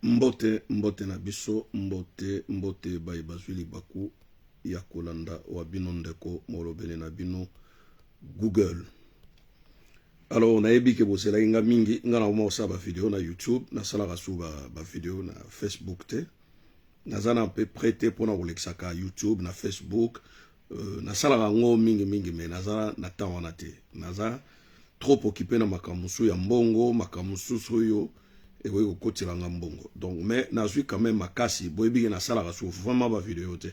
Mbote, mbote na biso, mbote, mbote baye bazwi libaku ya kolanda wa bino ndeko molobeli na bino Google. Alors nayebi ke bozelaki nga mingi, nga nakoma kosala ba video na YouTube, nasalaka su ba video na Facebook te. Naza na mpe prêt te mpona kolekisaka YouTube na Facebook. Nasalaka yango mingi mingi, mais naza na temps wana te. Naza trop occupé na makambo mosusu ya mbongo, makambo mosusu oyo ekoki kokotela nga mbongo. Donc mais nazwi quand même makasi, boyebi ke nasalaka su vraiment ba video te.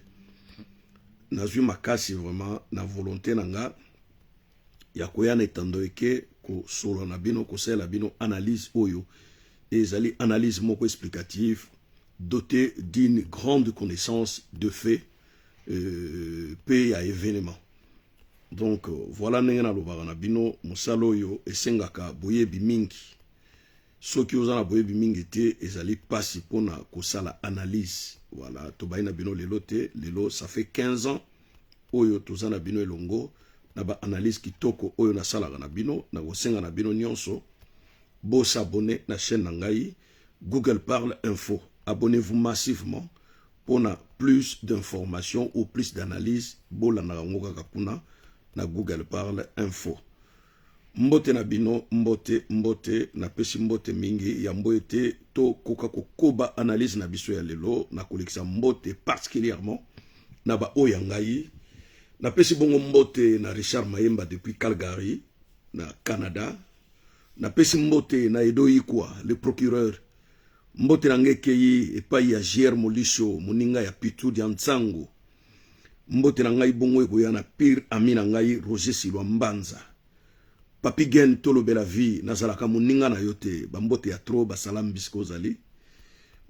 Nazwi makasi vraiment na volonté na nga ya koya na etando eke kosolola na bino, kosalela bino analyse oyo ezali analyse moko explicative, dotée d'une grande connaissance de fait pe ya événement. Donc voilà ndenge nalobaka na bino, mosala oyo esengaka boyebi mingi. Soki oza na boyebi mingi te, ezali mpasi mpona kosala analyse. Voilà, tobayi na bino lelo te, lelo ça fait 15 ans oyo toza na bino elongo na baanalyse kitoko oyo nasalaka na bino. Na kosenga na bino nyonso bos'abonner na chaîne na ngai Google Parle Info. Abonnez-vous massivement mpona plus d'informations ou plus d'analyse. Bolandaka yango kaka kuna na Google Parle Info. Mbote na bino, mbote, mbote, napesi mbote mingi. Yambo ete tokoka kokoba analyse na biso ya lelo, na kolekisa mbote particulièrement na baoyo ya ngai. Napesi bongo mbote na Richard Mayemba depuis Calgary na Canada. Napesi mbote na Edo Ikwa le procureur. Mbote na ngai ekei epai ya Gier Molisho, moninga ya Pitu dia Nsango. Mbote na ngai bongo ekoya na pire ami na ngai Roger Silwa Mbanza, Papi Gen. Tolobela vie, nazalaka moninga na yo te. Bambote ya trop, basalam bisika ozali.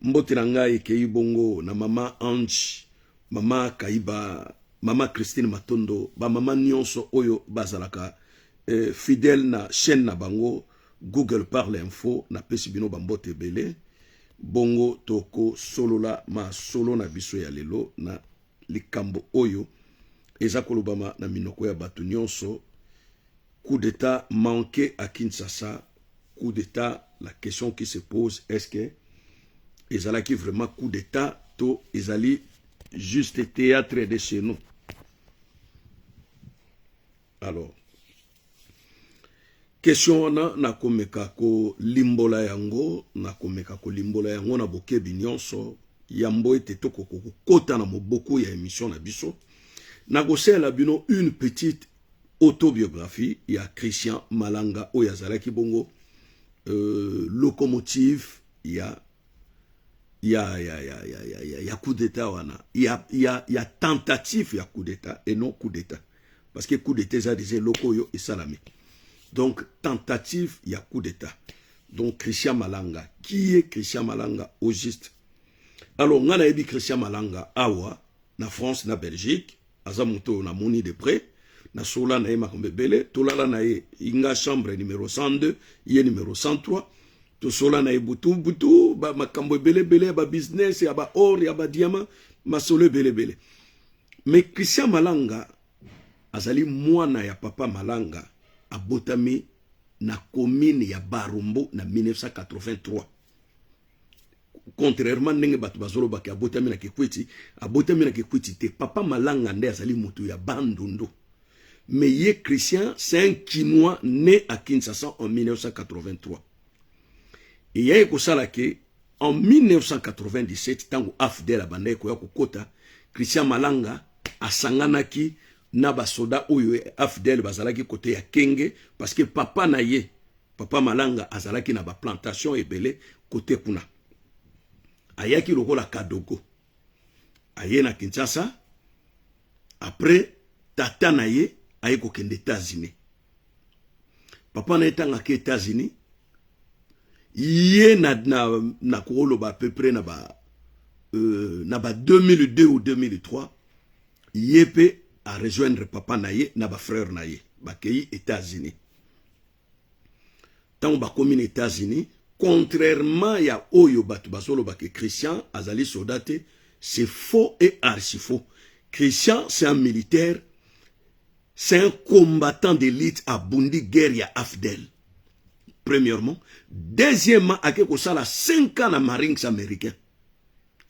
Mbote na ngai ekei bongo na mama Ange, mama Kaiba, mama Christine Matondo, bamama nyonso oyo bazalaka fidèle na chaîne na bango Google Parle Info. Napesi bino bambote ebele. Bongo tokosolola masolo na biso ya lelo na likambo oyo eza kolobama na minoko ya bato nyonso: coup d'état manqué à Kinshasa. Coup d'état, la question qui se pose, est-ce que ezalaki vraiment coup d'état to ezali juste théâtre de chez nous? Alors question wana nakomeka kolimbola yango, nakomeka kolimbola yango na bokebi nyonso. Yambo ete tokoka kokota na moboko ya émission na biso, nakosalela bino une petite autobiographie ya Christian Malanga oyo azalaki bongo locomotive ya coup d'état wana, ya tentative ya coup d'état et non coup d'état, parce que coup d'état eza déjà eloko oyo esalami. Donc tentative ya coup d'état. Donc Christian Malanga, qui est Christian Malanga au juste? Alors nga nayebi Christian Malanga awa na France, na Belgique. Aza moto oyo namoni de près, nasola na ye makambo ebele. Tolala na ye, nga chambre numéro 102, ye numéro 103. Tosola na ye butu butu, makambo ebele ebele ya babusiness, ya baor, ya badiamant, masolo ebele ebele. Mais Christian Malanga azali mwana ya papa Malanga, abotami na commune ya Barumbu na 1983, contrairement ndenge bato bazolobaka abotami na Kikwiti. Abotami na Kikwiti te. Papa Malanga nde azali moto ya Bandundu, mais ye Christian, c'est un Kinois né à Kinshasa en 1983. Eyaki kosala ke en 1997, ntango AFDL abandaki koya kokota, Christian Malanga asanganaki na basoda oyo AFDL bazalaki kote ya Kenge, parce que papa na ye, papa Malanga, azalaki na baplantation ebele kote kuna. Ayaki lokola kadogo, aye na Kinshasa. Après tata na ye aye kokende États-Unis. Papa na ye ntango ake États-Unis, ye na koloba à peu près na ba 2002 ou 2003, ye mpe arejoindre papa na ye na bafrère na ye, bakei États-Unis. Ntango bakomi na États-Unis, contrairement ya oyo bato bazolobaka Christian azali soldat te, c'est faux et archi faux. Christian, c'est un militaire, c'est un combattant d'élite. Abundi guerre ya AFDL. Premièrement. Deuxièmement, ake kosala 5 ans na Marines américain.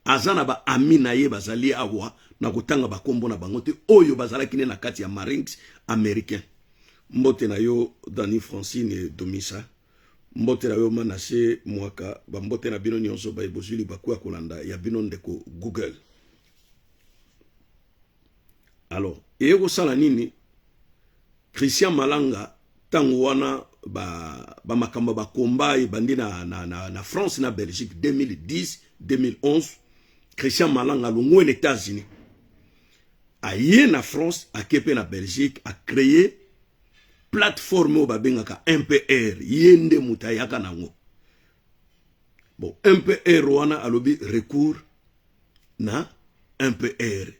Aza na ba amis na ye bazali awa, na kotanga bakombo na bango te, oyo bazalaki ne na kati ya Marines américain. Mbote na yo Dani Francine Domisa, mbote na yo Manase Mwaka, bambote na bino nyonso baye bozwi libaku ya kolanda ya bino ndeko Google. Alors, eye kosala nini? Christian Malanga, ntango wana bamakambo ba bakomba ebandi na France na Belgique 2010 2011, Christian Malanga alongwe na États-Unis, aye na France, ake mpe na Belgique, acréer plateforme oyo babengaka MPR. Ye nde moto ayaka nango. Bon, MPR wana, alobi recours na MPR,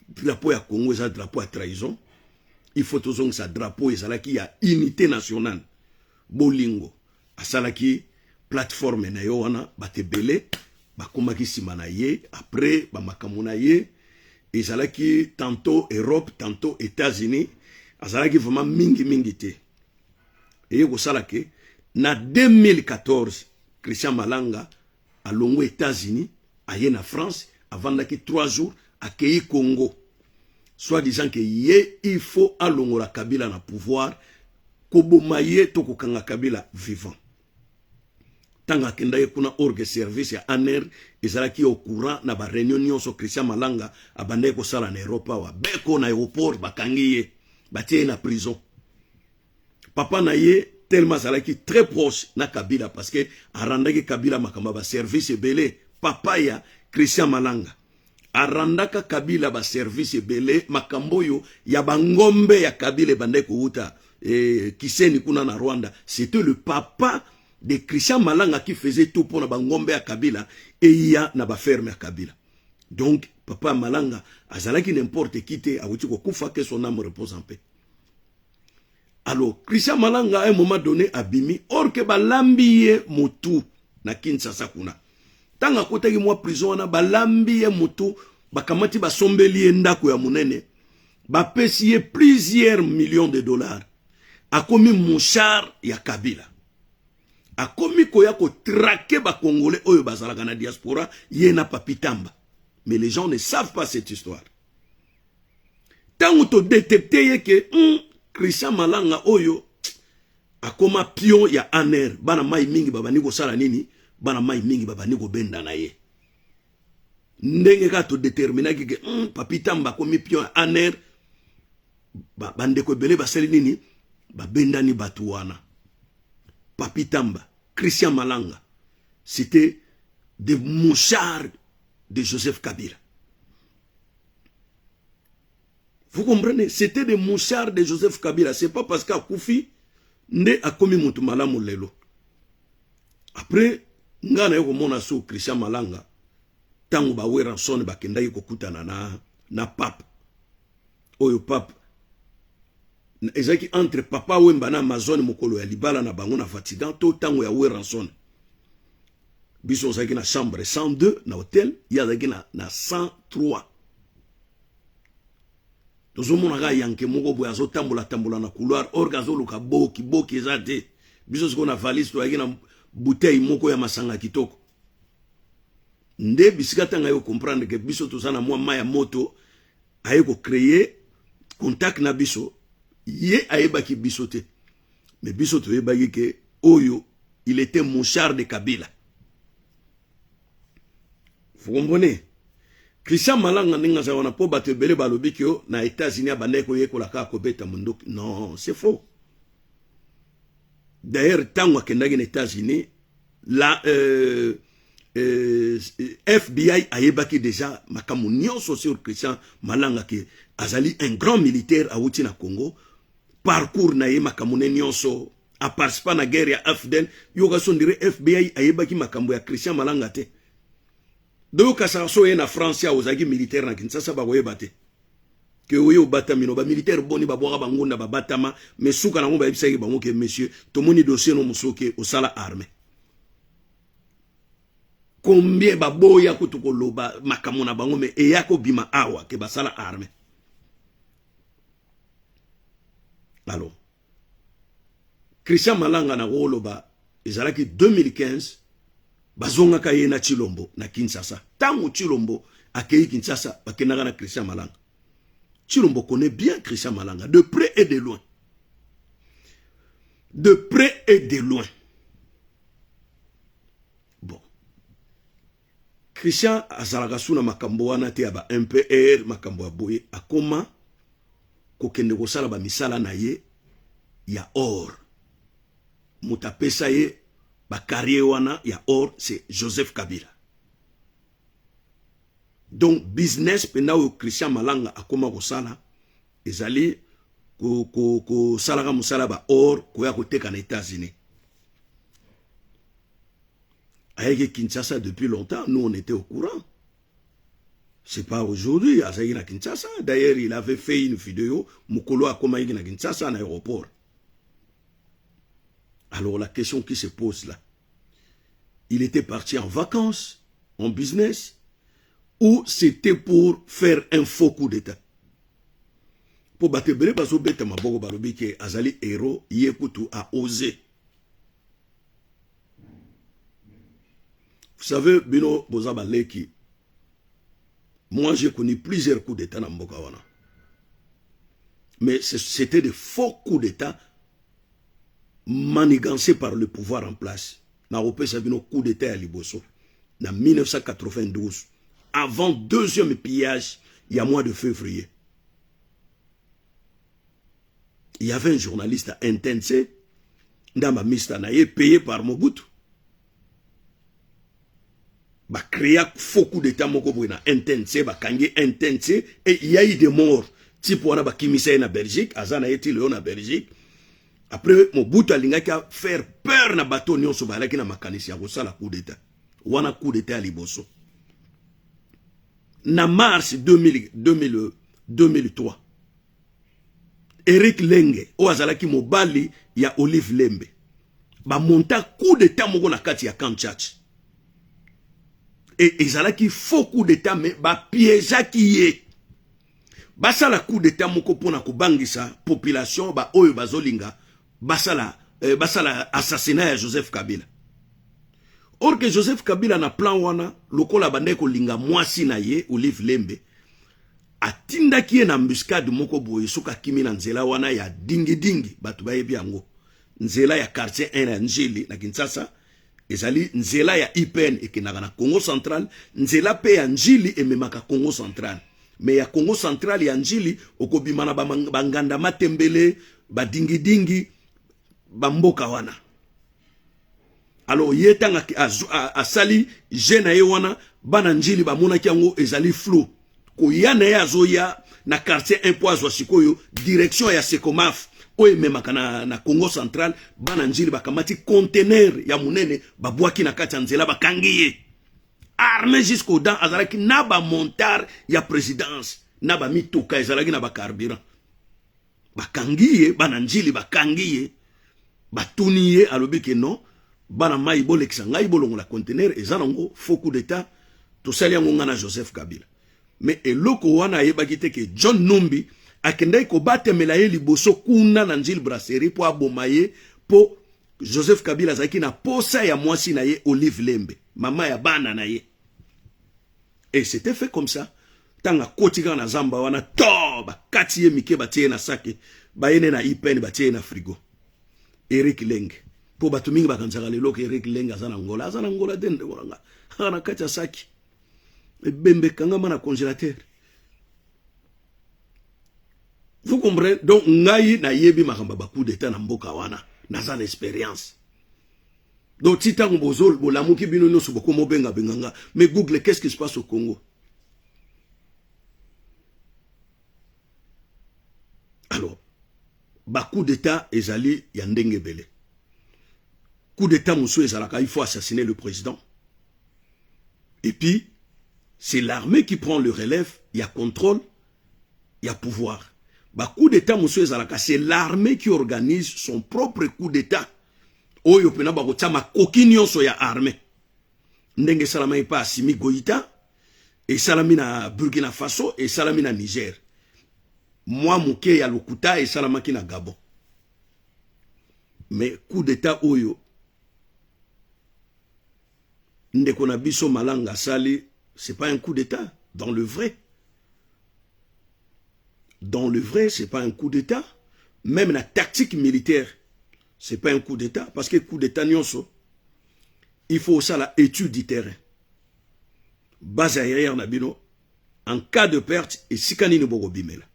drapeau ya Congo eza drapeau ya trahison, il faut tozongisa drapeau ezalaki ya unité nationale, bolingo. Asalaki plateforme na ye wana, bato ebele bakomaki nsima na ye. Après, bamakambo na ye ezalaki tantôt Europe, tantôt États-Unis, azalaki vraiment mingimingi te. Eye kosala ke na 2014, Christian Malanga alongwe États-Unis, aye na France, avandaki 3 jours, akei Congo, soit disant ke ye il faut alongola Kabila na pouvoir, koboma ye to kokanga Kabila vivant. Ntango akendaki kuna, orgue service ya ANR ezalaki au courant na baréunion nyonso Christian Malanga abandaki kosala na Europe awa. Beko na aéroport, bakangi ye, batie ye na prison. Papa na ye, tellement azalaki très proche na Kabila, parce que arandaki Kabila makambo ya baservice ebele. Papa ya Christian Malanga arandaka Kabila baservice ebele, makambo oyo ya bangombe ya Kabila ebandaki kowuta Kiseni kuna na Rwanda. C'était le papa de Christian Malanga qui faisait tout mpona bangombe ya Kabila eya na baferme ya Kabila. Donc papa Malanga azalaki n'importe qui te. Awuti kokufa, que son âme repose en paix. Alors Christian Malanga, à un moment donné, abimi, or ke balambi ye motu na Kinshasa kuna. Ntango akotaki mwa prison wana, balambi ye motu, bakamati, basombeli ye ndako ya monene, bapesi ye plusieurs millions de dollars. Akomi mouchard ya Kabila, akomi koya kotraquer Bacongolais oyo bazalaka na diaspora, ye na Papi Tamba. Mais les gens ne savent pas cette histoire. Ntango todétecter ye ke Christian Malanga oyo akoma pion ya ANR, bana mai mingi babandi kosala nini? Bana mai mingi babandi kobenda na ye. Ndenge kaka todéterminaki ke Papi Tamba akomi pion ya ANR, bandeko ebele basali nini? Babendani bato wana. Papi Tamba, Christian Malanga, c'était des mouchards de Joseph Kabila. Vous comprenez? C'était des mouchards de Joseph Kabila. C'est pas parce qu'akufi nde akomi mutu malamu lelo. Après, nga na ye komona so Christian Malanga, ntango baWerrason bakendaki kokutana na pape oyo, pape ezalaki entre Papa Wemba na Amazone, mokolo ya libala na bango na Vatican to ntango ya Werrason. Biso ozalaki na chambre 102 na hotel, ye azalaki na 103. Tozomona kaka yanke moko boye azotambola-tambola na couloir, or azoluka boki. Boki eza te. Biso sikoyo na valise toyaki na bouteille moko ya masanga kitoko. Nde bisika ntango aye kocomprendre ke biso toza na mwa mai ya moto, aye kocréer contact na biso. Ye ayebaki biso te, mais biso toyebaki ke oyo, il était mouchard de Kabila. Vous comprenez? Christian Malanga, ndenge aza wana, mpo bato ebele balobi ke yo na États-Unis abandaki koyekola kaka kobeta mondoki. Non, c'est faux. D'ailleurs, ntango akendaki na États-Unis, la FBI ayebaki déjà makambo nyonso sur Christian Malanga, ke azali un grand militaire awuti na Congo, parcours na ye, makambo ne nyonso, aparticipa na guerre ya AFDL. Yoka so ndire FBI ayebaki makambo ya Christian Malanga te. Doyokasaka so oye na France awa, ozalaki militaire na Kinshasa, bakoyeba te ke oye obatami. No bamilitaire boni babwaka bangunda, babatama, mais suka nango bayebisaki bango ke monsieur, tomoni dossier no mosusu ke osala armée. Combien baboya kutu koloba makambo na bango, mais eya kobima awa ke basala armée. Alors Christian Malanga na koloba ezalaki 2015, bazongaka ye na Tshilombo na Kinshasa. Ntango Tshilombo akei Kinshasa, bakendaka na Christian Malanga. Tshilombo connaît bien Christian Malanga de près et de loin, de près et de loin. Bon, Christian azalaka su na makambo wana te ya ba MPR, makambo ya boye. Akoma kokende kosala bamisala na ye ya or. Moto apesa ye bacarrière wana ya or, c'est Joseph Kabila. Donc business mpenza oyo Christian Malanga akoma kosala ezali kosalaka mosala ba or, koya koteka na États-Unis. Ayaki Kinshasa depuis longtemps, nous on était au courant. C'est pas aujourd'hui azalaki na Kinshasa. D'ailleurs, il avait fait une vidéo mokolo akomaki na Kinshasa, na aéroport. Alors la question qui se pose là, il était parti en vacances, en business, ou c'était pour faire un faux coup d'État? Mpo bato ebele bazobeta maboko, balobi ke azali héros, ye kutu a osé. Vous savez, bino boza baleki, moi j'ai connu plusieurs coups d'État na mboka wana, mais c'était des faux coups d'État manigancés par le pouvoir en place. Nakopesa bino coup d'État ya liboso na 1992, avant deuxième pillage ya mois de février. Il y avait un journaliste à NTNC, ndamba mista na ye, payé par Mobutu. Bacréa faux coup d'État moko boye na NTNC, bakangi NTNC et il y a eu des morts. Type wana bakimisa ye na Belgique, aza na ye ti lelo na Belgique. Après, Mobutu alingaki faire peur na bato nyonso bazalaki na makanisi ya kosala coup d'État wana. Coup d'État ya liboso na mars 2000, 2000, 2003, Eric Lenge oyo azalaki mobali ya Olive Lembe, bamonta coup d'État moko na kati ya camp Tshatshi e ezalaki faux coup d'État, mais bapiégeaki ye. Basala coup d'État moko mpona kobangisa population baoyo bazolinga basala assassinat ya Joseph Kabila. Or que Joseph Kabila na plan wana, lokola bandaki kolinga mwasi na ye Olive Lembe, atindaki ye na embuscade moko boye. Soki akimi na nzela wana ya dingidingi, bato bayebi yango, nzela ya quartier 1 ya Njili na Kinshasa, ezali nzela ya IPN ekendaka na Congo Central, nzela mpe ya Njili ememaka Congo Central. Mais ya Congo Central, ya Njili, okobima na banganda Matembele, badingidingi, bamboka wana. Alors ye ntango asali je na ye wana, bana Njili bamonaki yango ezali flou. Koya na ye, azoya na quartier 1 po azwa sikoyo direction ya Secomaf oyo ememaka na Congo Central. Bana Njili bakamati conteneur ya monene, babwaki na kati ya nzela, bakangi ye, armé jusqu'aux dents. Azalaki na bamotards ya présidence, na bamituka ezalaki na bacarburant. Bakangi ye, bana Njili bakangi ye, batuni ye, alobi ke non, bana mai, bolekisa ngai, bolongola conteneur, eza nango faux coup d'État, tosali yango ngai na Joseph Kabila. Mais eloko wana ayebaki te ke John Numbi akendaki kobatemela ye liboso kuna na Njili Brasserie mpo aboma ye, mpo Joseph Kabila azalaki na posa ya mwasi na ye Olive Lembe, mama ya bana na ye. Et c'était fait comme ça. Ntango akoti kaka na zamba wana, to bakati ye mike, batie ye na saki, bayene na IPN, batie ye na frigo. Eric Lenge, mpo bato mingi bakanisaka lelo ke Eric Lenge aza na Ngola. Aza na Ngola te, ndeko na nga, kaka na kati ya saki, ebembe ekangama na congélateur. Vous comprenez? Donc ngai nayebi makambo ya bacoup d'État na mboka wana, naza na expérience. Donc ti ntango bolamuki bino nyonso, bokoma obengabenga nga, mais Google, qu'est-ce qui se passe au Congo? Alors bacoup d'État ezali ya ndenge ebele. Coup d'État mosusu ezalaka il faut assassiner le président et puis c'est l'armée qui prend le relève, il y a contrôle, il y a pouvoir. Bacoup d'État mosusu ezalaka c'est l'armée qui organise son propre coup d'État, oyo mpena bakotia makoki nyonso ya armée, ndenge esalamaki mpe Assimi Goïta, esalami na Burkina Faso, esalami na Niger, mwa moke ya lokuta esalamaki na Gabon. Mais coup d'état oyo ndeko na biso Malanga asali, c'est pas un coup d'état dans le vrai. Dans le vrai, c'est pas un coup d'état. Même la tactique militaire, c'est pas un coup d'état, parce que coup d'état nyonso, il faut ça, étude du terrain, base aérienne na bino, en cas de perte, esika nini bokobimela.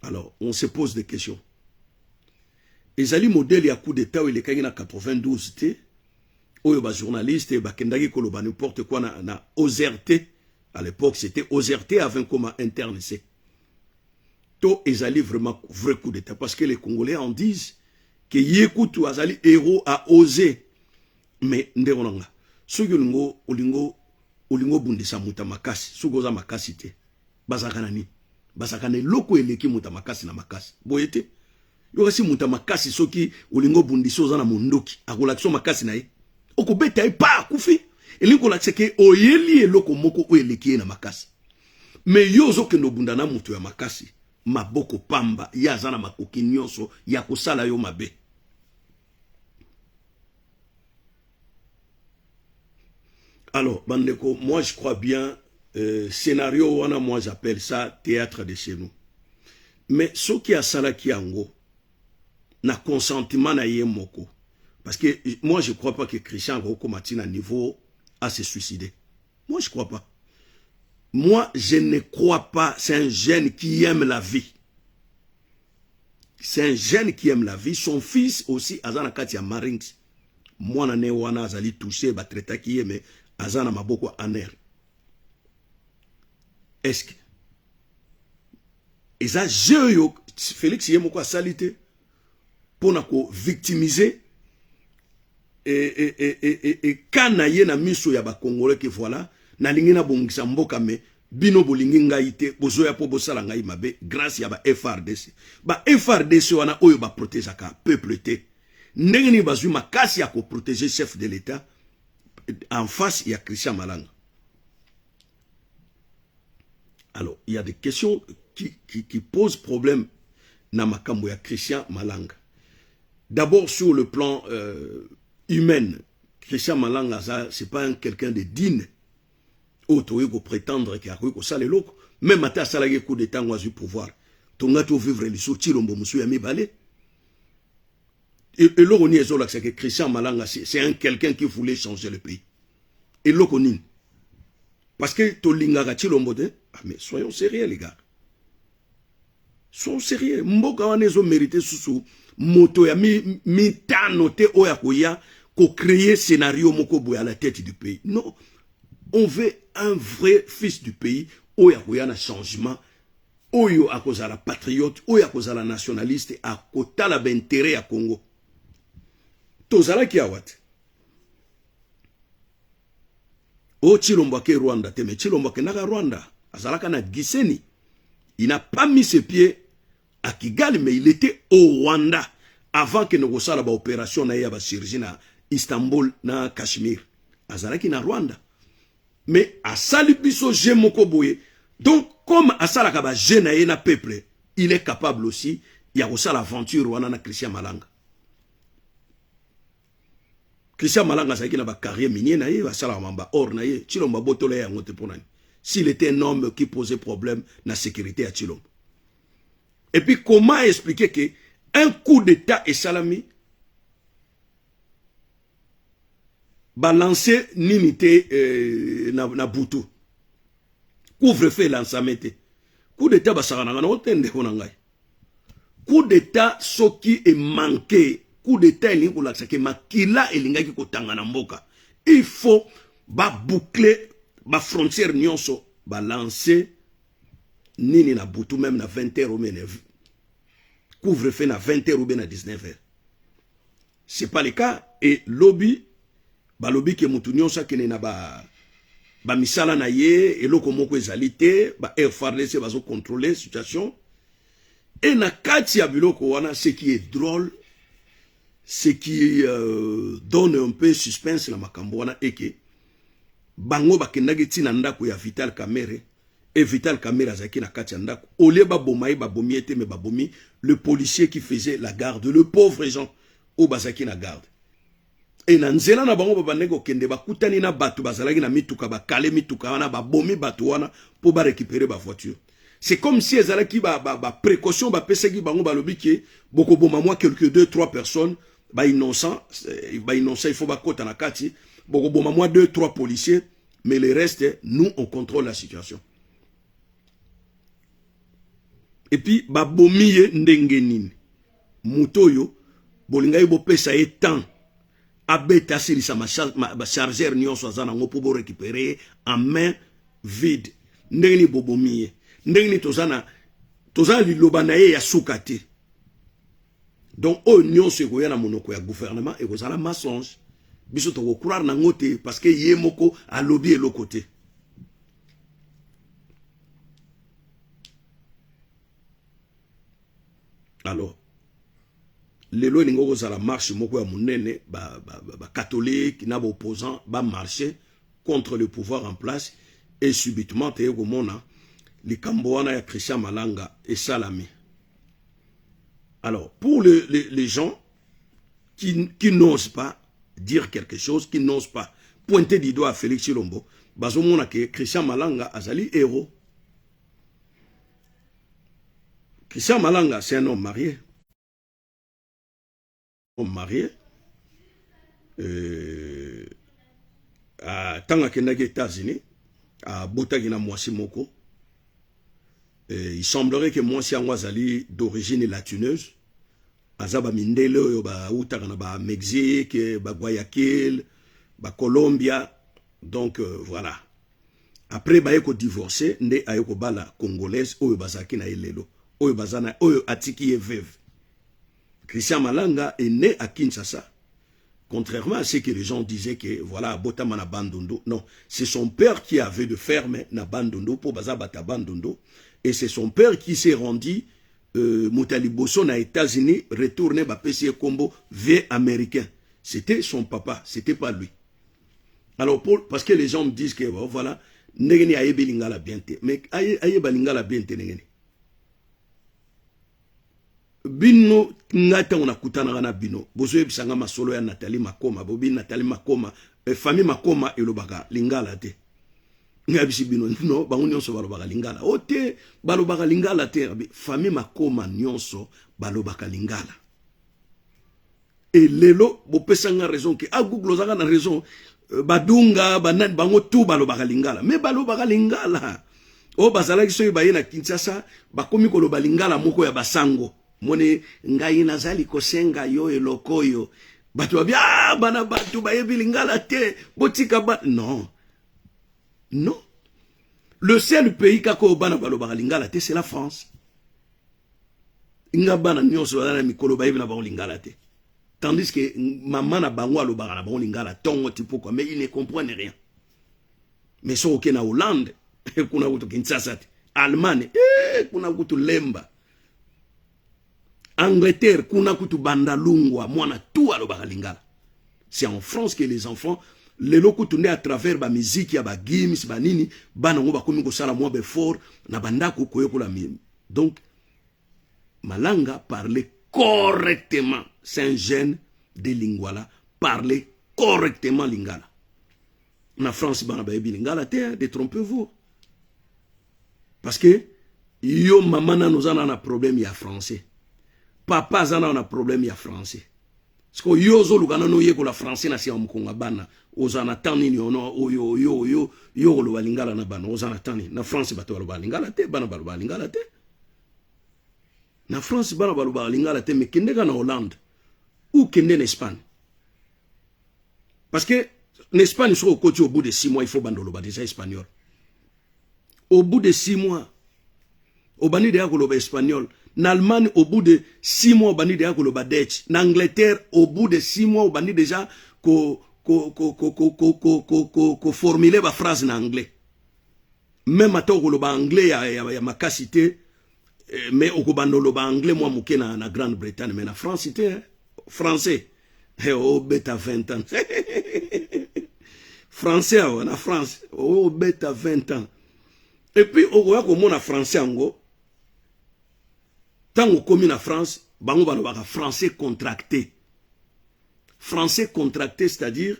Alors on se pose des questions. Ezali modèle ya coup d'état oyo elekaki na 92 te, oyo bajournaliste bakendaki koloba n'importe quoi na OZRT. À l'époque, c'était OZRT avant comme interne C. To ezali vraiment vrai coup d'état, parce que les Congolais en disent que ye kutu azali héros, a osé. Mais ndeko na nga, soki olingo obundisa moto ya makasi, soki oza makasi te, bazalaka na nini? Bazalaka na eloko eleki moto ya makasi na makasi. Boye te? Yo kasi moto ya makasi, soki olingi obundisa, oza na mondoki, akolakisa makasi na ye, okobeta ye pa akufi. Elingi kolakisa ke oyeli eloko moko oyo eleki ye na makasi. Mais yo ozokende obunda na moto ya makasi maboko pamba, ye aza na makoki nyonso ya kosala yo mabe. Alors bandeko, moi je crois bien, scénario wana, moi j'appelle ça théâtre de chez nous. Mais soki asalaki yango na consentement na ye moko, parce que moi je crois pas que Christian akokoma ntina niveau à se suicider. Moi je crois pas, moi je ne crois pas. C'est un jeune qui aime la vie, c'est un jeune qui aime la vie. Son fils aussi aza na kati ya Marines. Mwana ne wana azali touché, batraitaki ye, mais aza na maboko aner. Est-ce que eza jeu oyo Félix ye moko asali te mpona kovictimiser eka na ye na miso ya Bakongolais, ke voilà, nalingi nabongisa mboka, mais bino bolingi ngai te, bozoya mpo bosala ngai mabe grâce ya ba FARDC? Ba FARDC wana oyo baprotégeaka peuple te, ndenge nini bazwi makasi ya koprotéger chef de l'État en face ya Christian Malanga? Alors il y a des questions qui posent problème na makambo ya Christian Malanga. D'abord, sur le plan humain, Christian Malanga, ça c'est pas un quelqu'un de digne oyo tokoki koprétendre ke akoki kosala eloko. Même ata asalaki coup d'état ngo, azwi pouvoir, tonga tovivre lisusu Tshilombo mosusu ya mibale. Eloko nini ezolakisa ke Christian Malanga, c'est un quelqu'un qui voulait changer le pays? Eloko nini? Parce que tolingaka Tshilombo te? Ah, mais soyons sérieux, les gars, soyons sérieux. Mboka wana ezomérite susu moto ya mitano te oyo akoya kocréer scénario moko boye à la tête du pays. Non, on veut un vrai fils du pays oyo akoya na changement, oyo akozala patriote, oyo akozala nationaliste, akotala baintérêt ya Congo. Tozalaki awa te oyo Tshilombo ake Rwanda te, mais Tshilombo akendaka Rwanda, azalaka na Gisenyi. Il n'a pas mis ses pieds à Kigali, mais il était au Rwanda avant que kosala baopération na ye ya bachirurgie na Istanbul na Cachemire. Azalaki na Rwanda, mais asali biso jeu moko boye. Donc comme asalaka bajeu na ye na peuple, il est capable aussi ya kosala aventure wana na Christian Malanga. Christian Malanga azalaki na bacarrière minier na ye, asalaka mamba or na ye. Tshilombo abotola ye yango te mpo nani, s'il était un homme qui posait problème na sécurité ya Tshilombo? Et puis comment expliquer que un coup d'état esalami, balance nini te na butu, couvre-feu elansame te? Coup d'état basakanaka nango te, ndeko na ngai. Coup d'état soki emanke, coup d'état elingi kolakisa ke makila elingaki kotanga na mboka. Il faut baboucle bafrontière nyonso, balance nini na butu, même na 20 heures ou bien couvre-feu na 20 heures ou bien na 19 heures. C'est pas le cas. Et lobi balobi ke motu nyonso akende na ba bamisala na ye, eloko moko ezali te, ba FARDC bazocontrôle situation. E na kati ya biloko wana, ce qui est drôle, ce qui donne un peu suspense na makambo wana, eke bango bakendaki ntina ndako ya Vital Kamerhe. Et Vital Kamerhe azalaki na kati ya ndako. Au lieu baboma ye, babomi ye te, mais babomi le policier qui faisait la garde, le pauvre gens oyo bazalaki na garde. E na nzela na bango babandaki kokende, bakutani na bato bazalaki na mituka, bakale mituka wana, babomi bato wana mpo barécupérer bavoiture. C'est comme si ezalaki baprécaution ba bapesaki bango, balobi ke bokoboma mwa quelque deux trois personnes, bainnocent, bainnocent, il faut bakota na kati, bokoboma mwa deux trois policiers, mais le reste, nous, on contrôle la situation. Et puis babomi ye ndenge nini? Moto oyo bolingaki bopesa ye temps abeta, asilisa bachargeur nyonso aza nango mpo borécupérer ye en main vide. Ndenge nini bobomi ye? Ndenge nini toza na liloba na ye ya suka te? Donc oyo nyonso ekoya na monoko ya gouvernement ekozala mensonge. Biso tokocroire nango te, parce que ye moko alobi eloko te. Alors lelo elingi kozala marche moko ya monene, bacatholique ba, ba na baopposant bamarche contre le pouvoir en place, et subitement teye komona likambo wana ya Christian Malanga esalami. Alors pour les gens qui n'osent pas dire quelque chose, qui n'osent pas pointer du doigt à Félix Tshilombo, bazomona ke Christian Malanga azali héros. Christian Malanga, c'est un homme marié. Homme marié. Ntango akendaki États-Unis, abotaki na mwasi moko. Il semblerait que mwasi yango azali d'origine latineuse, aza bamindele oyo bautaka na bamexique, baguayaquil, bacolombia. Donc voilà, après baye kodivorce, nde aye kobala Congolaise oyo bazalaki na ye lelo, oyo baza na oyo atiki ye veuve. Christian Malanga est né à Kinshasa, contrairement à ce que les gens disaient que voilà, abotama na Bandundu. Non, c'est son père qui avait de ferme na Bandundu, po baza bata Bandundu, et c'est son père qui s'est rendu moto ya liboso na États-Unis, retourné, bapesi ye kombo vie américain. C'était son papa, c'était pas lui. Alors parce que les gens me disent que bon, voilà, ndenge nini ayebi lingala bien te? Mais ayeba lingala bien te ndenge nini? Bino, ngai ntango nakutanaka na bino, bozoyebisanga masolo ya Nathalie Makoma. Bobi Nathalie Makoma, famille Makoma elobaka lingala te. Ngai bisi bino no, bango nyonso balobaka lingala. O te, balobaka lingala te. Famille Makoma nyonso balobaka lingala. E lelo bopesanga raison ke a Google ozaka na raison, badunga banani, bango tu balobaka lingala. Mais balobaka lingala oyo bazalaki, soki baye na Kinshasa, bakomi koloba lingala moko ya basango. Moni ngai nazali kosenga yo eloko oyo, bato babi: "Ah, bana bato bayebi lingala te, botika ba." Non, non, le seul pays kaka oyo bana balobaka lingala te, c'est la France. Nga bana nyonso baza na mikolo bayebi na bango lingala te, tandis que mama na bango alobaka na bango lingala ntongo ti pokwa, mais ils ne comprennent rien. Mais soki oke na Hollande, kuna kutu Kinshasa te, Allemagne, kuna kutu lemba, Angleterre, kuna kutu bandalungwa, mwana tu alobaka lingala. C'est en France que les enfants lelo kutu nde à travers bamiziki ya bagims, banini, bana yango bakomi kosala mwa baeffort na bandako koyekola. Donc Malanga parlait correctement, c'est un jeune de Lingwala, parlait correctement lingala. Na France bana bayebi lingala te, détrompez-vous, parce que yo mama nano oza na problème ya français, papa aza nano na problème ya français. Siko yo ozoluka nano oyekola français na nsima mokongo ya bana, oza na temps nini ono oyo yo koloba lingala na bana? Oza na temps nini? Na France bato balobaka lingala te, bana balobaka lingala te. Na France bana balobaka lingala te, mais kende kaka na Hollande ou kende na Espagne, parce que na Espagne soki okoti, au bout de 6 mois il faut banda oloba déjà espagnol. Au bout de 6 mois obandi deya koloba espagnol. Na Allemagne, au bout de 6 mois obandi deya koloba Deutsch. Na Angleterre, au bout de 6 mois obandi déjà ko ko ko ko ko ko ko ko ko ko formuler baphrase na anglais. Même ata okoloba anglais ya makasi te, mais okobanda oloba anglais mwa moke na Grande-Bretagne. Mais na France te, hein? Français obeta 20 ans, français awa na France obeta 20 ans. Et puis okoya komona français yango ntango okomi na France, bango balobaka français contracté. Français contracté, c'est-à-dire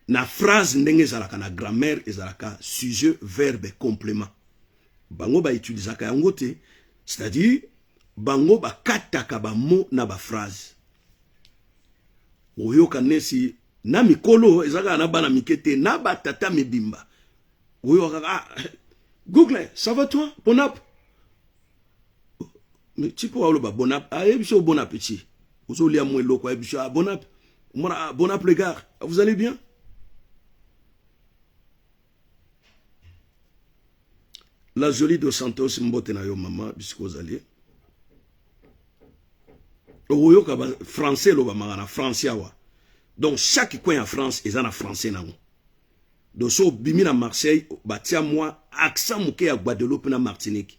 na phrase ndenge ezalaka na grammaire, ezalaka sujet, verbe, complément. Bango bautilisaka yango te, c'est-à-dire bango bakataka bamo na baphrase. Oyoka nesi na mikolo eza kaka na bana mike te, na batata mibimba. Oyoka kaka: "Ah, Google, ça va toi? Bon app." Mais tipo aloba bon app, ayebi so bon appétit, ozolia mwa eloko, ayebi so: "Ah, bon app." Omona: "Ah, bon app les gars, vous allez bien?" La Jolie dos Santos, mbote na yo mama, bisika ozali. Okoyoka français elobamaka na France awa. Donc chaque coin ya France eza na français nango. Donc so obimi na Marseille, batia mwa accent moke ya Guadeloupe na Martinique.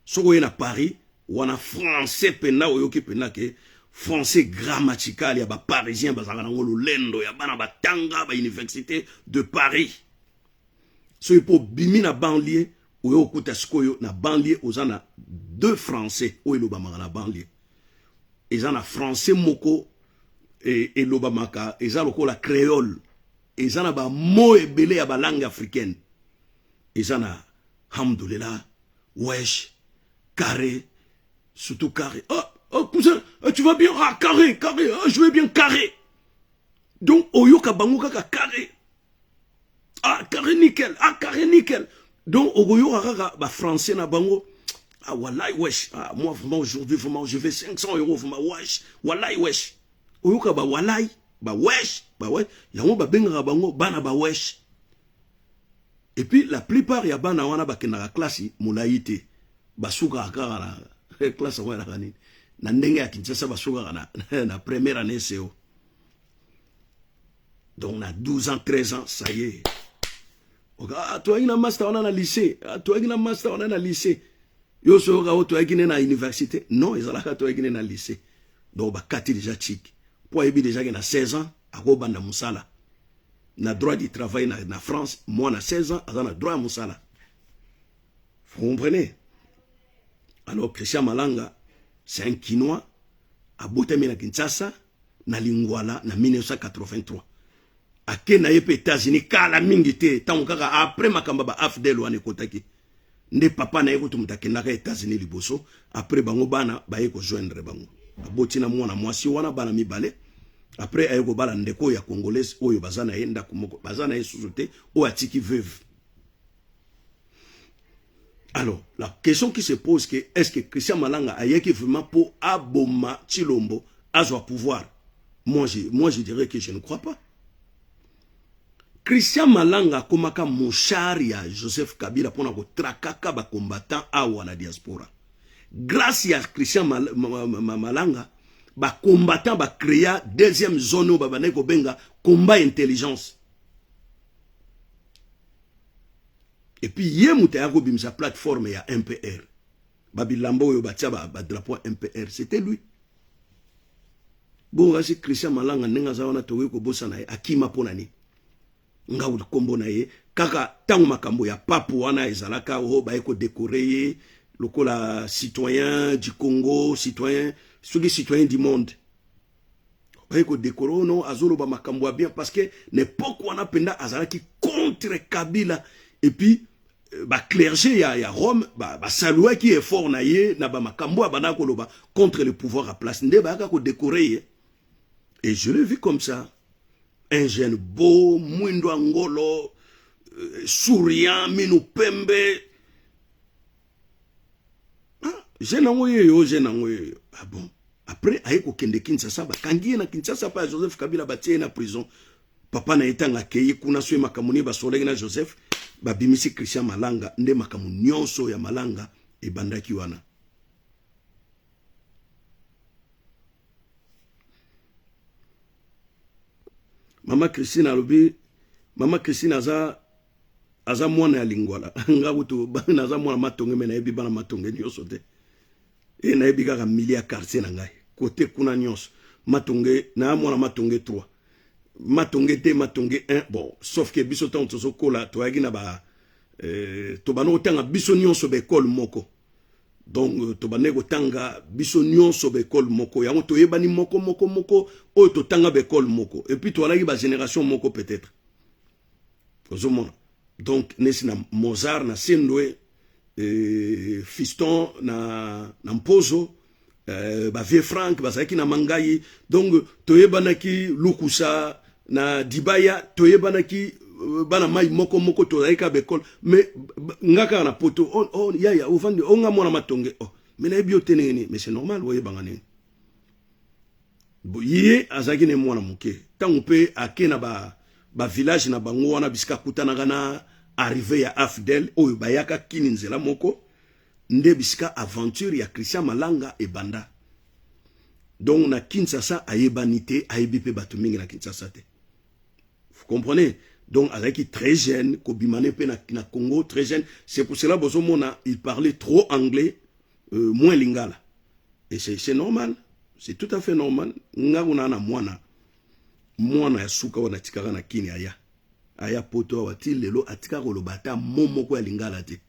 Soki oye na Paris wana, français mpena oyoki mpena ke français grammatical ya baparisien bazalaka nango, lolendo ya bana batanga bauniversité de Paris. Soki mpo obimi na banlieue, oyo okuta sikoyo na banlieue oza na deux français oyo elobamaka na banlieue. Eza na français moko elobamaka, eza lokola créole, eza na bamo ebele ya balangue africaine, eza na hamdulillah, wesh, carré, surtout carré. "Oh, oh cousin, tu vas bien? Ah, carré, carré. Ah, je vais bien, carré." Donc oyoka bango kaka carré, ah, carré nickel, ah, carré nickel. Donc okoyoka kaka bafrançais na bango: "Ah, wallahi, wesh. Ah, moi vraiment aujourd'hui, vraiment je vais 500 euros vraiment, wesh, wallahi, wesh." Oyoka ba wallahi, ba wesh, ba wesh. Yango babengaka bango bana ba wesh. Et puis la plupart ya bana wana bakendaka klasi molai te, basukaka kaka na classe yango elaka nini na ndenge ya Kinshasa, basukaka na première année CO. Donc na 12 ans, 13 ans, ça y est. Ah, toyaki na master wana na lycée. Ah, toyaki na master wana na lycée. Yo so oyoka oyo toyaki ne na université? Non, ezalaka toyaki ne na lycée. Donc bakati déjà chik mpo ayebi déjà ke na 16 ans akobanda mosala. Na droit du travail na France, mwana 16 ans aza na droit ya mosala, vous comprenez? Alors Christian Malanga, c'est un Kinois, abotami na Kinshasa, na Lingwala, na 1983. Ake na ye mpe États-Unis kala mingi te, ntango kaka après makambo ya ba AFDL wana ekotaki. Nde papa na ye kutu moto akendaka États-Unis liboso, après bango bana baye kojoindre bango. Aboti na mwana mwasi wana bana mibale. Après aye kobala ndeko ya congolaise oyo baza na ye ndako moko, baza na ye susu te, oyo atiki veuve. Alors la question qui se pose que est-ce que Christian Malanga ayaki vraiment mpo aboma Tshilombo, azwa pouvoir? Moi je dirais que je ne crois pas. Christian Malanga akomaka mouchard ya Joseph Kabila mpona kotrakaka bacombattant awa na diaspora. Grâce ya Christian Malanga, bacombattant bacréa deuxième zone oyo babandaki kobenga combat intelligence. Et puis ye moto aya kobimisa plateforme ya MPR, babilamba oyo batia badrapeau ba MPR, c'était lui. Bongo kasi Christian Malanga, ndenge aza wana, tokoki kobosana ye? Akima mpo na nini? Nga nkombo na ye kaka ntango makambo ya pape wana ezalaka, oyo baye kodécorer ye lokola citoyen du Congo, citoyen soki citoyen du monde, baye kodécorer oyo no azoloba makambo ya bien, parce que na époque wana mpenza azalaki contre Kabila. Et puis baclergé ya Rome basaluaki ba effort na ye na bamakambo oyo abandaka koloba contre le pouvoir à place, nde bayaka kodécorer ye. Et je l'ai vu comme ça, un jeune beau, mwindo ya ngolo, souriant, minu pembe. Ah, jeune yango yeyo, jeune yango yeyo. Ah bon, après aye kokende Kinshasa, bakangi ye na Kinshasa pa ya Joseph Kabila, batie ye na prison. Papa na ye ntango akei kuna, so ye makambo nini basolaki na Joseph, babimisi Christian Malanga. Nde makambo nyonso ya Malanga ebandaki wana. Mama Christine alobi, mama Christine aza mwana ya Lingwala. Nga kutu naza mwana Matonge, me nayebi bana Matonge nyonso te. E nayebi kaka mili ya quartier na ngai kote kuna nyonso Matonge. Na mwana Matonge 3, Matonge 2, Matonge 1. Bon, sauf ke biso ntango tozokola, toyaki na ba Tobanda kotanga biso nyonso baekole moko. Donc tobandaki kotanga biso nyonso baekole moko, yango toyebani moko moko moko oyo totanga baekole moko, et puis toalaki bagénération moko peut-être, ozomona. Donc nesi na Mozart na Sendwe, Fiston na Mpozo, bavieux Frank bazalaki na Mangai. Donc toyebanaki Lukusa na Dibaya, toyebanaki bana mai moko moko, tozalaki kaka baekole. Mais nga kaka na poto, oh, oh, yaya ovandi o nga mwana Matonge, oh, mais nayebi yo te ndenge nini? Mais c'est normal, oyebanga nini? Ye azalaki ne mwana moke ntango mpe ake na bavillage ba na bango wana, bisika akutanaka na arrivée ya AFDL oyo bayaka kini nzela moko, nde bisika aventure ya Christian Malanga ebanda. Donc na Kinshasa ayebani te, ayebi mpe bato mingi na Kinshasa te, vous comprenez? Donc azalaki très jeune, kobima ne mpe na Congo très jeune. C'est pour cela bozomona il parlait trop anglais, moins lingala, et c'est normal, c'est tout à fait normal. Nga kuna na mwana mwana ya suka wana atikaka na Kini, aya poto awa ti lelo atikaka koloba ata mo moko ya lingala te.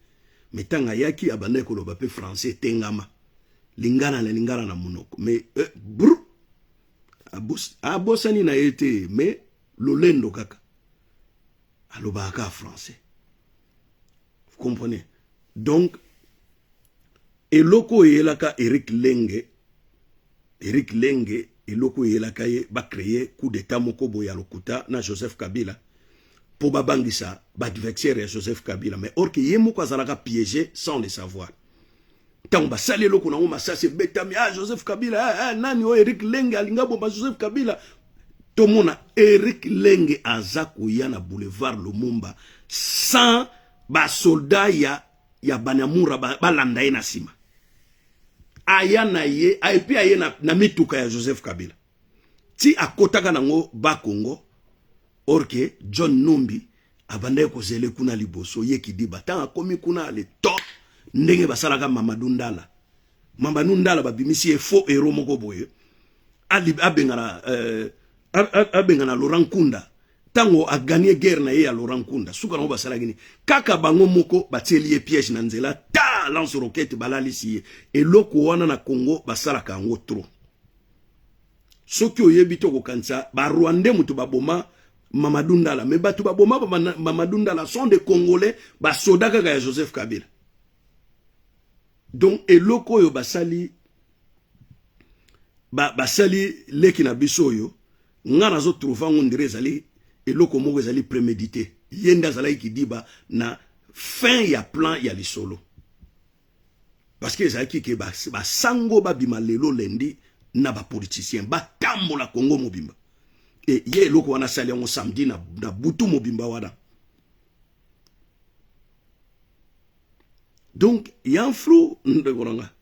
Mais ntango ayaki, abandaki koloba mpe français etengama, lingala na lingala na monoko, mais bru abosani na ye te, mais lolendo kaka, alobaka kaka français, vous comprenez? Donc eloko oyo eyelaka Eric Lenge, Eric Lenge, eloko eyelaka ye, bacréer coup d'état moko boye ya lokuta na Joseph Kabila mpo babangisa baadversaire ya Joseph Kabila. Mais or que ye moko azalaka piégé sans le savoir. Ntango basali eloko nango, masasi ebetami, ah, Joseph Kabila, ah, ah, nani oyo Eric Lenge alinga bomba Joseph Kabila. Tomona Eric Lenge aza koya na boulevard Lumumba sans basoldat ya Banyamura balanda ye na nsima. Aya na ye et puis aye na mituka ya Joseph Kabila ti akotaka nango Bakongo. Or que John Numbi abandaki kozele kuna liboso. Ye kidiba, ntango akomi kuna, ale top ndenge basalaka Mamadou Ndala. Mamadou Ndala babimisi ye faux héros moko boye, abengana Laurent Nkunda. Ntango agagner guerre na ye ya Laurent Nkunda, suka nango basalaki nini? Kaka bango moko batieli ye piège na nzela, ta lance roquette, balalisi ye. Eloko wana na Congo basalaka yango trop. Soki oyebi te, okokanisa Barwandais moto baboma Mamadou Ndala, mais bato baboma Mamadou Ndala sont des Congolais, basoda kaka ya Joseph Kabila. Donc eloko oyo basali basali leki na biso oyo, nga nazotrouver yango ndire ezali eloko moko ezali prémédité. Ye nde azalaki kidiba na fin ya plan ya lisolo, parce que ezalaki ke basango babima lelo lundi na bapoliticien batambola Kongo mobimba. E ye eloko wana asali yango samedi na butu mobimba wana. Donc ya flou, ndeko na nga.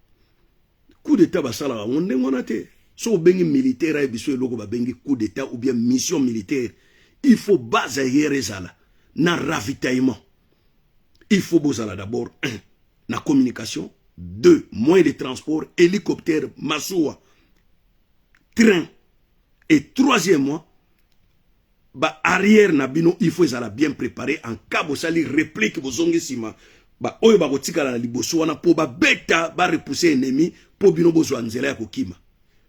Coup d'état basalaka yango ndenge wana te. So obengi militaire, ayebi biso eloko babengi coup d'état ou bien mission militaire, il faut base arrière ezala na ravitaillement. Il faut bozala d'abord un na communication, deux moyens de transport, hélicoptère, masuwa, train, et troisièmement ba arrière na bino il faut ezala bien préparé en cas bosali réplique, bozongi nsima, baoyo bakotikala na liboso wana mpo babeta, barepousser ennemi mpo bino bozwa nzela ya kokima.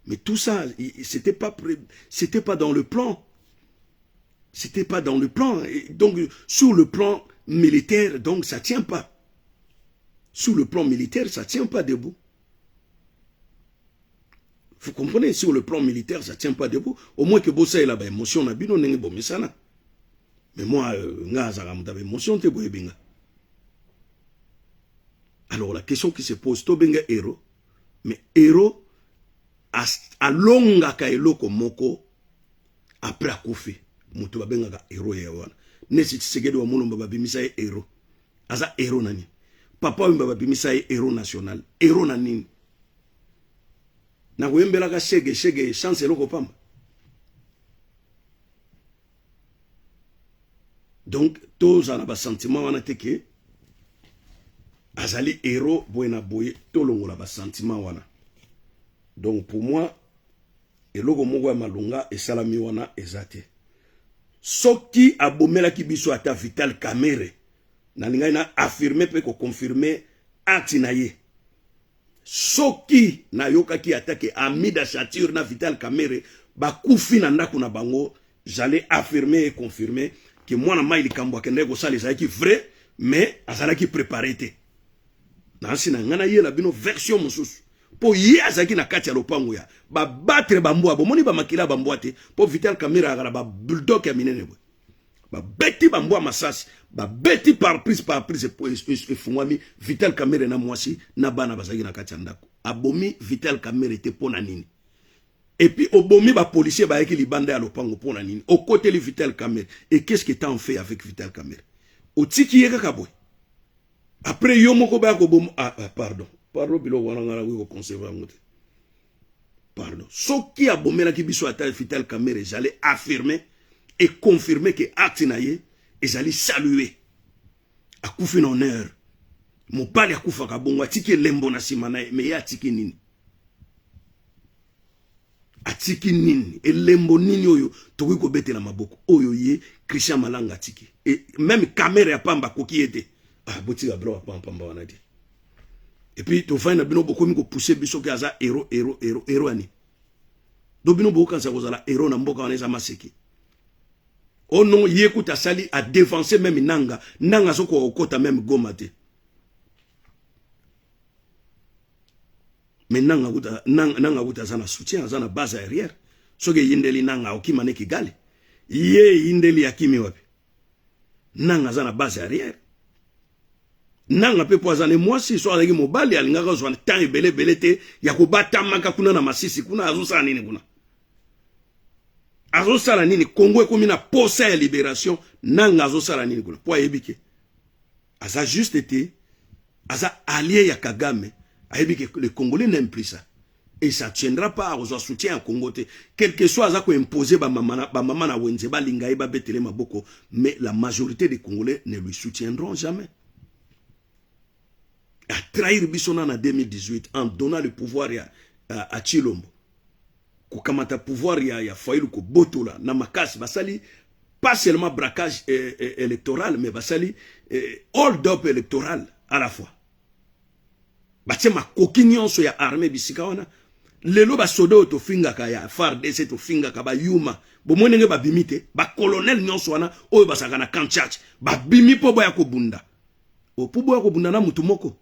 Mais tout ça, c'était pas dans le plan, c'était pas dans le plan. Et donc sur le plan militaire, donc ça tient pas. Sur le plan militaire, ça tient pas debout, vous comprenez? Sur le plan militaire, ça tient pas debout. Au moins que bosalela baémotion na bino ndenge bomesana. Mais moi, nga azalaka moto ya baémotion te, boyebi nga. Alors la question qui se pose, tobenga héros, mais héros alongaka eloko moko après akufi, moto babengaka héros ye wana. Nesi Tshisekedi wa Mulumba, babimisa ye héros, aza héros na nini? Papa Wemba, babimisa ye héros national, héros na nini? Nakoyembelaka shege shege chance eloko pamba. Donc tozala na basentiment wana te ke azali héros boye na boye, tolongola basentiment wana. Donc pour moi, eloko moko ya malonga esalami wana eza te. Soki abomelaki biso ata Vital Kamerhe. Nalingaki na affirmer mpe koconfirme acte na ye. Soki nayokaki ata ke Amida Chature na Vital Kamerhe bakufi na ndako na bango, j'allais affirmer et confirmer que mwana mai likambo akendaki kosala ezalaki vrai, mais azalaki préparé te. Nasi na ngai nayela bino version mosusu mpo ye azalaki na kati ya lopango ya babatre bambwa, bomoni bamakila ya bambwa te, mpo Vital Kamerhe azalaka na babulldog ya minene boye. Babeti bambwa masasi, babeti par prise par prise, efungwami. Vital Kamerhe na mwasi na bana bazalaki na kati ya ndako. Abomi Vital Kamerhe te mpo na nini? Et puis obomi ba policiers bayaki libanda ya lopango mpo na nini? Okoteli Vital Kamerhe, et qu'est-ce que t'as en fait avec Vital Kamerhe? Otiki ye kaka boye, après yo moko baya koboma. Ah, ah, pardon, pardon, biloko wana ngai nakoki koconserve yango te, pardon. Soki abomelaki biso ata Vital Kamerhe, j'allais affirmer et confirmer que acte na ye ezali salué. Akufi na honneur, mobali akufaka bongo, atiki elembo na nsima na ye. Me ye atiki nini? Atiki nini? Elembo nini oyo tokoki kobetela maboko oyo ye Christian Malanga atiki? Et même Kamerhe ya pamba akoki ye te. Ah, botika biloko ya pamba wana te. Et puis tovandi na bino, bokomi kopousse biso ke aza héros, héros, héros, héros ani. Do bino bokokanisa kozala héros na mboka wana eza maseki. Oh non, ye kuta asali adevance même Nanga. Nanga azokoka kokota même Goma te. Mais Nanga kuta, Nanga kuta aza na soutien, aza na base arrière. Soki eyindeli Nanga, okima ne Kigali. Ye eyindeli, akimi wapi? Nanga aza na base arrière. Nanga mpe mpo aza ne mwasi, so azalaki mobali alingaka kozwa temps ebele ebele te ya kobatamaka kuna na Masisi. Kuna azosala nini? Kuna azosala nini? Kongo ekomi na posa ya libération, Nanga azosala nini kuna? Mpo ayebi ke aza juste te, aza allié ya Kagame. Ayebi ke le Congolais n'aime plus ça et ça tiendra pas. Akozwa soutien ya Congo te, quel que soit aza koimpose bamama na, bamama na wenze balinga ye, babetele maboko, mais la majorité des Congolais ne lui soutiendront jamais. Atrahir biso na na 2018 en donnant le pouvoir ya à Tshilombo, kokamata pouvoir ya Fayulu, kobotola na makasi. Basali pas seulement braquage électoral, mais basali hold up électoral à la fois. Batie makoki nyonso ya armée bisika wana. Lelo basoda oyo tofingaka ya FARDC, tofingaka bayuma, bomoi ndenge babimi te. Bacolonel nyonso wana oyo bazalaka na camp Tshatshi babimi mpo boya kobunda, mpo boya kobunda na mutu moko.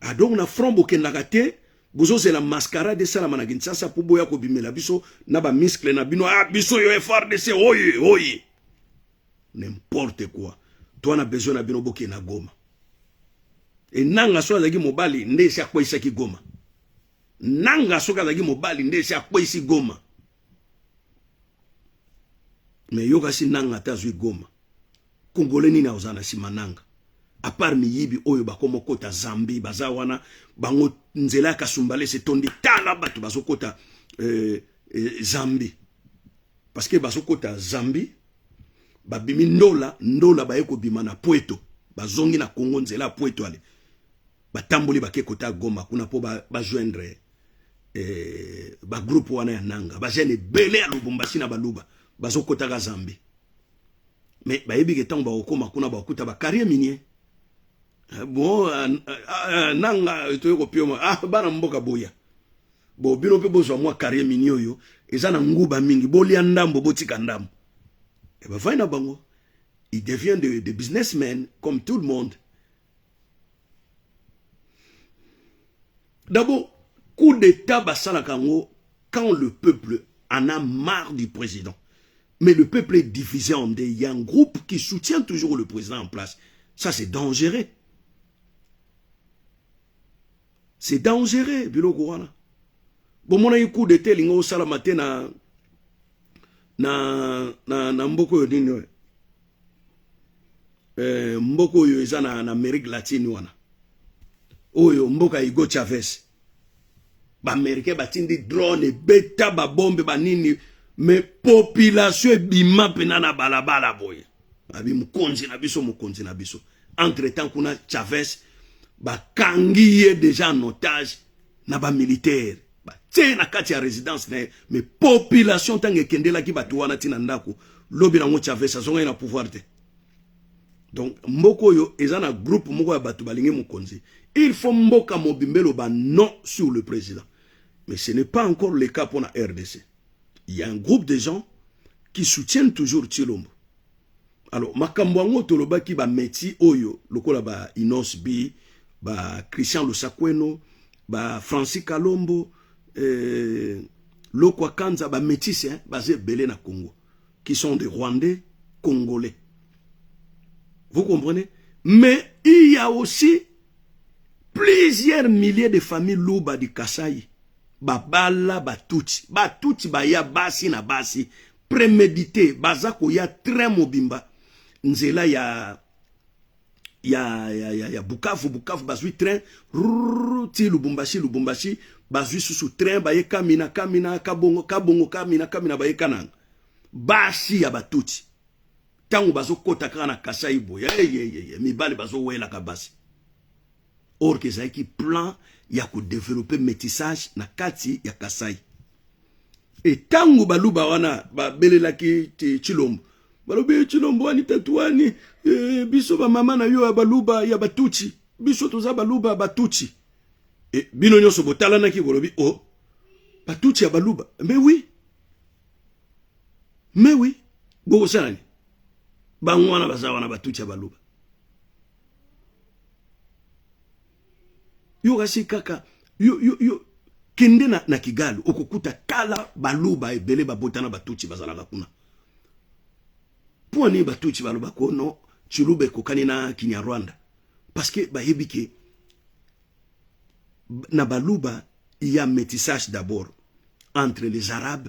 Ah, donc na front bokendaka te, bozozela mascarade esalama na Kinshasa mpo boya kobimela biso na bamuscle na bino. Ah, biso yo FARDC oye oye, n'importe quoi. To na besoin na bino, bokende na Goma. Enanga so azalaki mobali nde esi akweyisaki Goma. Nanga soki azalaki mobali nde esi akweyisi Goma. Me yokasi Nanga ate azwi Goma, Congolais nini akozala na nsima Nanga, à part miyibi oyo bakoma okota Zambi? Baza wana bango, nzela ya Kasumbalesa etondi. Tala bato bazokota Zambi, parce que bazokota Zambi, babimi Ndola, Ndola baye kobima na Pweto, bazongi na Congo nzela ya Pweto. Ale batamboli, bake kota Goma kuna mpo bajoindre bagroupe wana ya Nanga. Bajeune ebele ya Lubumbashi na Baluba bazokotaka Zambi, mais bayebi ke ntango bakokóma kuna, bakokuta bacarrière minier. Bon, Nanga toye kopioma. Ah, bana mboka, boya bo bino mpe bozwa mwa carrière minier oyo eza na nguba mingi, bolia ndambo, botika ndambo. E bavai na bango, il devient de businessmen comme tout le monde. D'abord, coup d'état basalaka yango quand le peuple en a marre du président. Mais le peuple est divisé en deux. Il y a un groupe qui soutient toujours le président en place. Ça, c'est dangereux, c'est dangereux. Biloko wana bomonaki, coup d'état elingi osalama te na mboka oyo nini oyo, mboka oyo eza na Amérique latine wana, oyo mboka Hugo Chavez. Baaméricain batindi drone, ebeta babombe, banini, mais population ebima mpena na balabala boye, abi mokonzi na biso, mokonzi na biso. Entre temps kuna Chavez bakangi ye déjà en otage na bamilitaire, batie na kati ya résidence na ye. Mais population ntango ekendelaki bato wana ntina ndako, lobi nango Chavez azongaki na pouvoir te. Donc mboka oyo eza na groupe moko ya bato balingi mokonzi. Il faut mboka mobimba eloba non sur le président. Mais ce n'est pas encore le cas pour la RDC. Il y a un groupe de gens qui soutiennent toujours Tshilombo. Alors makambo yango tolobaki, ba métis oyo lokola ba Innoss'B, ba Christian Lusakweno, ba Francis Kalombo, Lokwa Kanza, ba métis, hein, baza ebele na Congo, qui sont des Rwandais congolais. Vous comprenez? Mais il y a aussi plusieurs milliers de familles Luba du Kasaï. Babala Batutsi. Batutsi baya basi na basi. Prémédité. Baza koya train mobimba. Nzela ya Bukavu, Bukavu bazwi train rrrr, ti Lubumbashi, Lubumbashi bazwi susu train, baye Kamina, Kamina, Kabongo, Kabongo, Kamina, Kamina, baye Kananga. Basi ya Batutsi. Ntango bazokɔta kaka na Kasai boye, hey, mibali bazowelaka basi. Or ke ezalaki plan ya kodévelopper métissage na kati ya Kasai. E ntango Baluba wana babelelaki Tshilombo, balobi: "Tshilombo wani tatu wani, biso bamama na yo ya Baluba ya Batutsi, biso toza Baluba ya Batutsi." E, bino nyonso botalanaki, bolobi: "O oh, Batutsi ya Baluba." Mais oui, mais oui, bokosala nini? Bango wana baza wana, Batutsi ya Baluba. Yo kasi kaka yo, yo, yo kende na Kigali, okokuta tala Baluba ebele babotana Batutsi bazalaka kuna. Mpo nini Batutsi baloba kono Tshiluba ekokani na Kinyarwanda? Parce que bayebi ke na Baluba il y a métissage d'abord entre les Arabes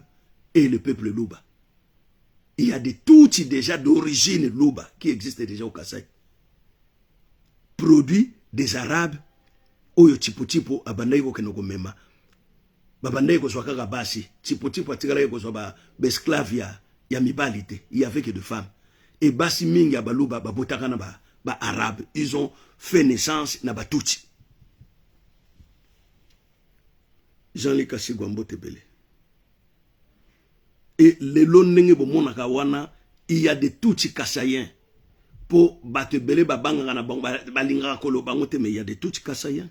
et le peuple Luba. Il y a des Tutsis déjà d'origine Luba qui existent déjà au Kasaï, produit des Arabes oyo Chipochipo abandaki kokende komema. Babandaki kozwa kaka basi. Chipochipo atikalaki kozwa baesclave ya mibali te. Il y avait que de femmes. Et basi mingi ya Baluba babotaka na ba Arabe, ils ont fait naissance na Batutsi. Jean-Luc Asigwa, mbote ebele. E lelo ndenge bomonaka wana, il y a des Tutsi kasaïens, mpo bato ebele babangaka na bango, balingaka koloba bango te, mais il y a des Tutsi kasaïens.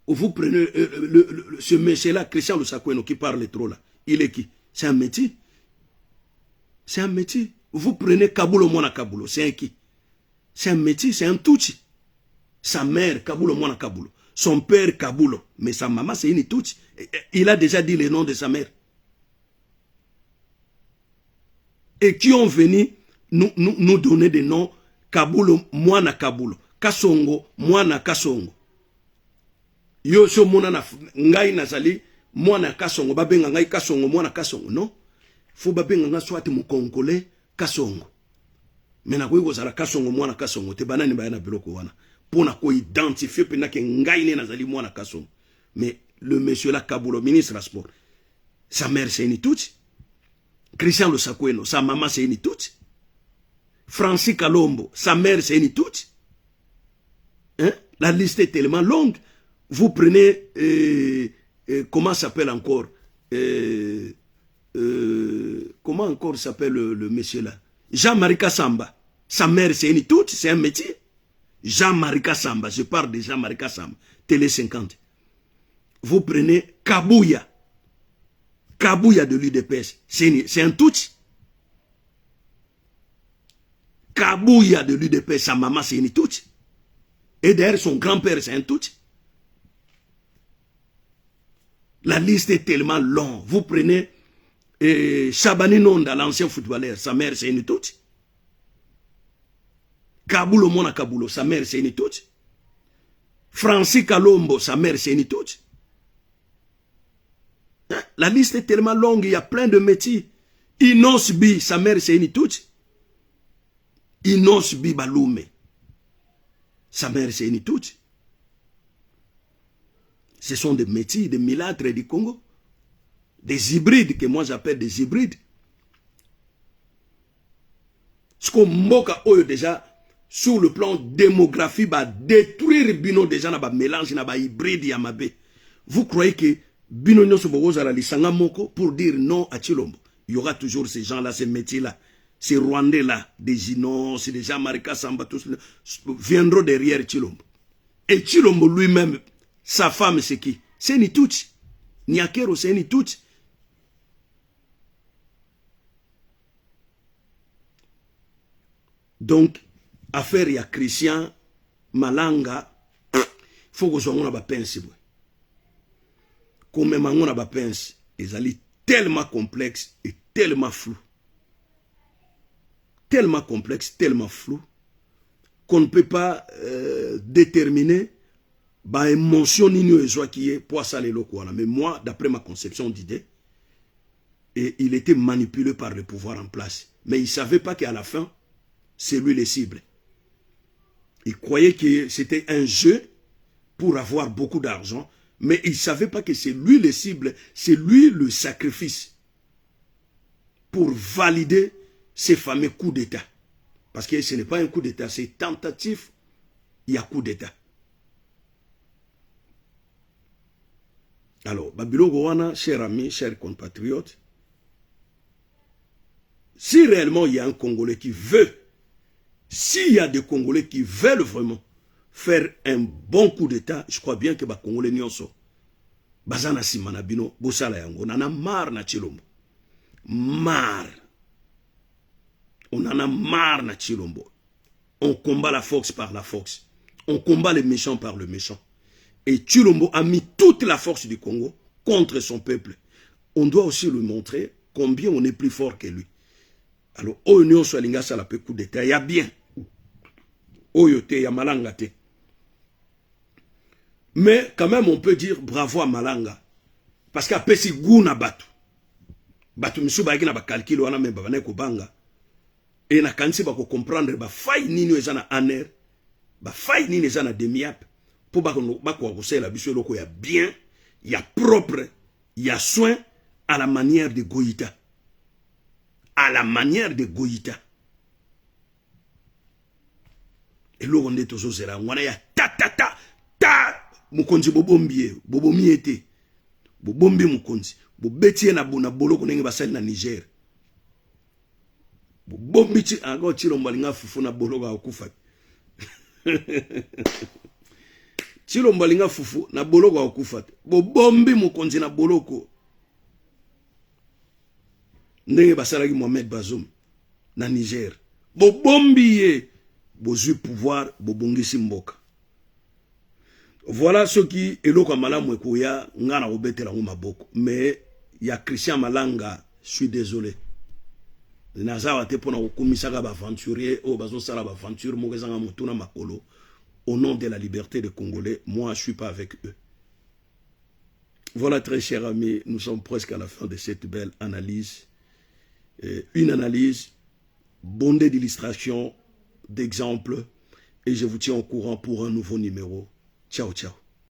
Vous prenez ce monsieur-là, Christian Lusakweno, qui parle trop là. Il est qui? C'est un métis. C'est un métis. Vous prenez Kabulo Mwana Kabulo, c'est un qui? C'est un métis, c'est un Tutsi. Sa mère, Kabulo Mwana Kabulo. Son père, Kabulo. Mais sa maman, c'est une Tutsi. Il a déjà dit le nom de sa mère. Et qui ont venu nous donner des noms: Kabulo Mwana Kabulo, Kasongo Mwana Kasongo. Yo so mona na ngai nazali mwana Kasongo, babenga ngai Kasongo mwana Kasongo? Non, faut babenga nga soit mokonkole Kasongo, mais nakoki kozala Kasongo mwana Kasongo te. Banani baya na biloko wana mpona koidentifier mpenza ke ngai nde nazali mwana Kasongo? Mais le monsieur là, Kabulo, ministre ya sport, sa mère, c'est une Tutsi. Christian Lusakweno, sa maman, c'est une Tutsi. Francis Kalombo, sa mère, c'est une Tutsi, hein? La liste est tellement longue. Vous prenez, comment s'appelle encore, comment encore s'appelle le monsieur là, Jean-Marie Kassamba, sa mère, c'est une Tutsi, c'est un métis. Jean-Marie Kassamba, je parle de Jean-Marie Kassamba, Télé 50. Vous prenez Kabouya, Kabouya de l'UDPS, c'est un Tutsi. Kabouya de l'UDPS, sa maman, c'est une Tutsi. Et d'ailleurs, son grand-père, c'est un Tutsi. La liste est tellement longue. Vous prenez Chabani Nonda, l'ancien footballeur, sa mère, c'est une Tutsi. Kabulo Mona Kabulo, sa mère, c'est une Tutsi. Francis Kalombo, sa mère, c'est une Tutsi. Hein? La liste est tellement longue, il y a plein de métiers. Innoss'B, sa mère, c'est une Tutsi. Innoss'B Balume, sa mère, c'est une Tutsi. Ce sont des métiers, des mulâtres du Congo. Des hybrides que moi j'appelle des hybrides. Ce qu'on mboka oyo déjà, sur le plan démographie, ba détruire bino déjà na ba mélange na ba hybride ya mabe. Vous croyez que bino nyonso bokozala lisanga moko pour dire non à Tshilombo? Il y aura toujours ces gens-là, ces métiers-là. Ces Rwandais-là, des Inos, des Jean-Marie Kassamba, tous viendront derrière Tshilombo. Et Tshilombo lui-même, sa femme, c'est qui? C'est Nitutsi. Nyakero, c'est Nitutsi. Donc, affaire ya Christian Malanga, faut kozwa yango na bapense boye. Komema yango na bapense ezali tellement complexe et tellement flou. Tellement complexe, tellement flou, qu'on ne peut pas déterminer ba émotion nini oyo ezwaki ye po asala eloko wana. Mais moi, d'après ma conception d'idée, et il était manipulé par le pouvoir en place. Mais il ne savait pas qu'à la fin, c'est lui le cible. Il croyait que c'était un jeu pour avoir beaucoup d'argent, mais il ne savait pas que c'est lui le cible, c'est lui le sacrifice pour valider ces fameux coups d'État. Parce que ce n'est pas un coup d'État, c'est tentative, il y a coup d'État. Alors, babiloko wana, chers amis, chers compatriotes, si réellement il y a un Congolais qui veut, s'il y a des Congolais qui veulent vraiment faire un bon coup d'État, je crois bien que ba Congolais nyonso baza na sima na bino, bosala yango. On en a marre na Tshilombo. Marre. On en a marre na Tshilombo. On combat la force par la force. On combat les méchants par le méchant. Et Tshilombo a mis toute la force du Congo contre son peuple. On doit aussi lui montrer combien on est plus fort que lui. Alors, oyo nyonso alingi asala pe coup d'État, ya bien. Oyo te, ya Malanga te. Mais quand même, on peut dire bravo à Malanga. Parce qu'apesi goût na bato. Bato misusu bayaki na bacalcul wana, me babandaki kobanga. E nakanisi bakocomprendre bafaille nini oyo eza na ANR, bafaille nini eza na DEMIAP, mpo bakoka kosalela biso eloko ya bien, ya propre, ya soin, à la manière de Goïta. À la manière de Goïta. Eloko nde tozozela yango wana ya ta ta ta ta mokonzi bobombi ye, bobomi ye te, bobombi mokonzi, bobeti ye na boloko ndenge basali na Niger. Bobombi ti encore Tshilombo alinga fufu na boloko akokufa. Tshilombo alinga fufu na boloko akokufa te. Bobombi mokonzi na boloko ndenge basalaki Mohamed Bazoum na Niger. Bobombi ye, bozwi pouvoir, bobongisi mboka. Voilà soki eloko ya malamu ekoya, nga na kobetela yango maboko. Mais ya Christian Malanga, je suis désolé. Naza awa te mpona kokumisaka baaventurier oyo bazosala baaventure moko ezanga motu na makolo au nom de la liberté des Congolais. Moi, je suis pas avec eux. Voilà, très chers amis, nous sommes presque à la fin de cette belle analyse. Une analyse bondée d'illustrations, d'exemples, et je vous tiens au courant pour un nouveau numéro. Ciao, ciao.